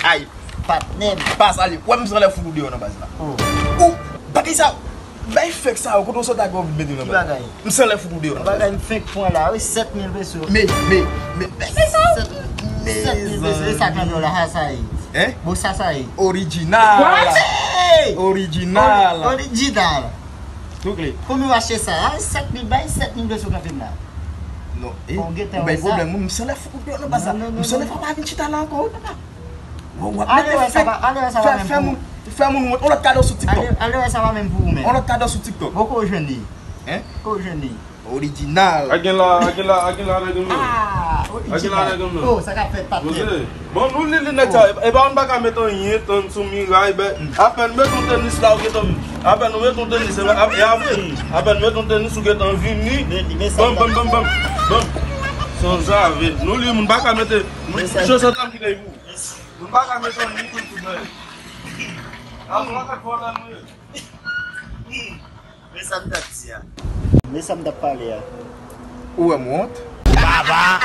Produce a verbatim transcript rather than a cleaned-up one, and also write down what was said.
Ay, patnè m. Pa salye. Wè m sanlè fout ou deyò nan baz la. Oh. Ou, bagay sa, bay fèk sa yo, kote w sot ak yo vin mete nan baz la. Ki bagay? M sanlè fout ou deyò nan baz la. Bagay m fenk pran la, wi, sèt mil peso. Men, men, men, men. Sèt mil peso, e sa k nan men w la, sa sa ye? Hein? Bon, sa sa ye? Orijinal. What? Hey! Orijinal. Ori-, orijinal. Tou kle. Konbyen w achte sa? A, sèt mil, bay sèt mil peso kanpe m la. Non, e, ou bay pwoblèm, wi, m sanlè fout ou deyò nan baz la. Non, non, non, non. M sanlè fò pa vin chita la ankò, wi, papa. Bon, w ap mete fèk, fè, fè moun, fè moun wont. On lòt kado sou TikTok. Ale wè sa pa menm pou ou menm. On lòt kado sou TikTok. Bò kote w jwenn li? Hein? Kote w jwenn li? Orijinal. A gen la, a gen la, a gen la nèg m nan. Ah, orijinal. A gen la nèg m nan. Oh, sa k ap fèt, patnè? Bon, nou li li nèg sa, e, e pa nou pa ka met anyen tann sou miray, ben, apèn met yon tenis la, ou gentan, apèn nou met yon tenis, e, ap, e ap, apèn met yon tenis, ou gentan vini. Bam, bam, bam, bam, bam. Sanzave. Nou li, moun pa ka mete, moun, chosèt la m kite pou. Moun pa ka mete yon ni pou tout bagay. Avan la, fò nan nou ye. Men sa m t ap di a. Men sa m t ap pale a. Ou wè m wont? Baba!